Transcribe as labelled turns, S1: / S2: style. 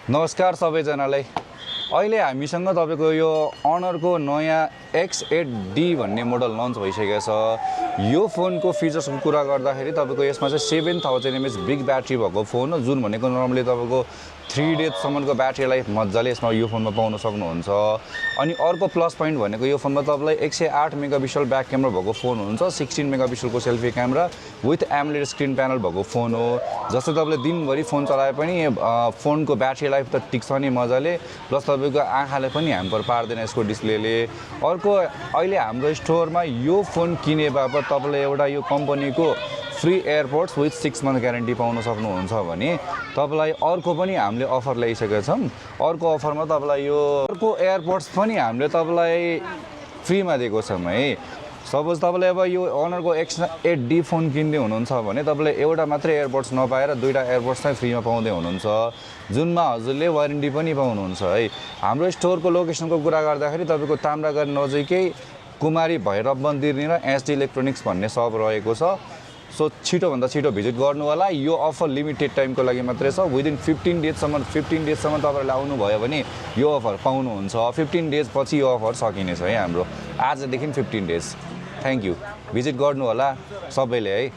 S1: नमस्कार सबैजनालाई। अहिले हामीसँग तपाईको यो अनरको नयाँ X8D भन्ने मोडल लन्च भइसकेको छ। यो फोनको फिचर्सको कुरा गर्दाखेरि तपाईको यसमा चाहिँ 7000 mAh बिग ब्याट्री भएको फोन हो, जुन भनेको नर्मली तपाईको 3 डेजसम्मको ब्याट्री लाइफ मजाले यसमा यो फोनमा पाउन सक्नुहुन्छ। अनि अर्को प्लस पोइन्ट भनेको यो फोनमा तपाईलाई 108 मेगापिक्सल ब्याक क्यामेरा भएको फोन हुन्छ, 16 मेगापिक्सलको selfie camera with AMOLED screen panel भएको फोन हो। जस्तै तपाईले दिनभरि फोन चलाए पनि फोनको ब्याट्री लाइफ त टिक्छ नि मजाले, प्लस तपाईको आँखाले पनि ह्याम्पर पार्दैन यसको डिस्प्लेले। अर्को अहिले हाम्रो स्टोरमा यो फोन किने बापत तपाईले एउटा यो कम्पनीको free AirPods with 6 month guarantee पाउन सक्नुहुन्छ भने तपाईलाई अर्को पनि हामीले अफर ल्याइसकेका छौँ। अर्को अफरमा तपाईलाई यो अर्को एयरपोड्स पनि हामीले तपाईलाई फ्रीमा दिएको छौँ है। सपोज तपाईले अब यो अनरको X8D फोन किन्दै हुनुहुन्छ भने तपाईले एउटा मात्रै एयरपोड्स नपाएर दुईटा एयरपोड्स चाहिँ फ्रीमा पाउँदै हुनुहुन्छ, जुनमा हजुरले वारेन्टी पनि पाउनुहुन्छ है। हाम्रो स्टोरको लोकेसनको कुरा गर्दाखेरि तपाईको ताम्रागार नजिकै कुमारी भैरव मन्दिरनिर SD इलेक्ट्रोनिक्स भन्ने सप रहेको छ। सो छिटोभन्दा छिटो भिजिट गर्नु होला। यो अफर लिमिटेड टाइमको लागि मात्रै छ। विदिन 15 डेजसम्म तपाईहरुले आउनुभयो भने यो अफर पाउनुहुन्छ। 15 डेज पछि यो अफर सकिनेछ है हाम्रो, आजदेखि 15 डेज। थ्याङ्क यू, भिजिट गर्नु होला सबैले है।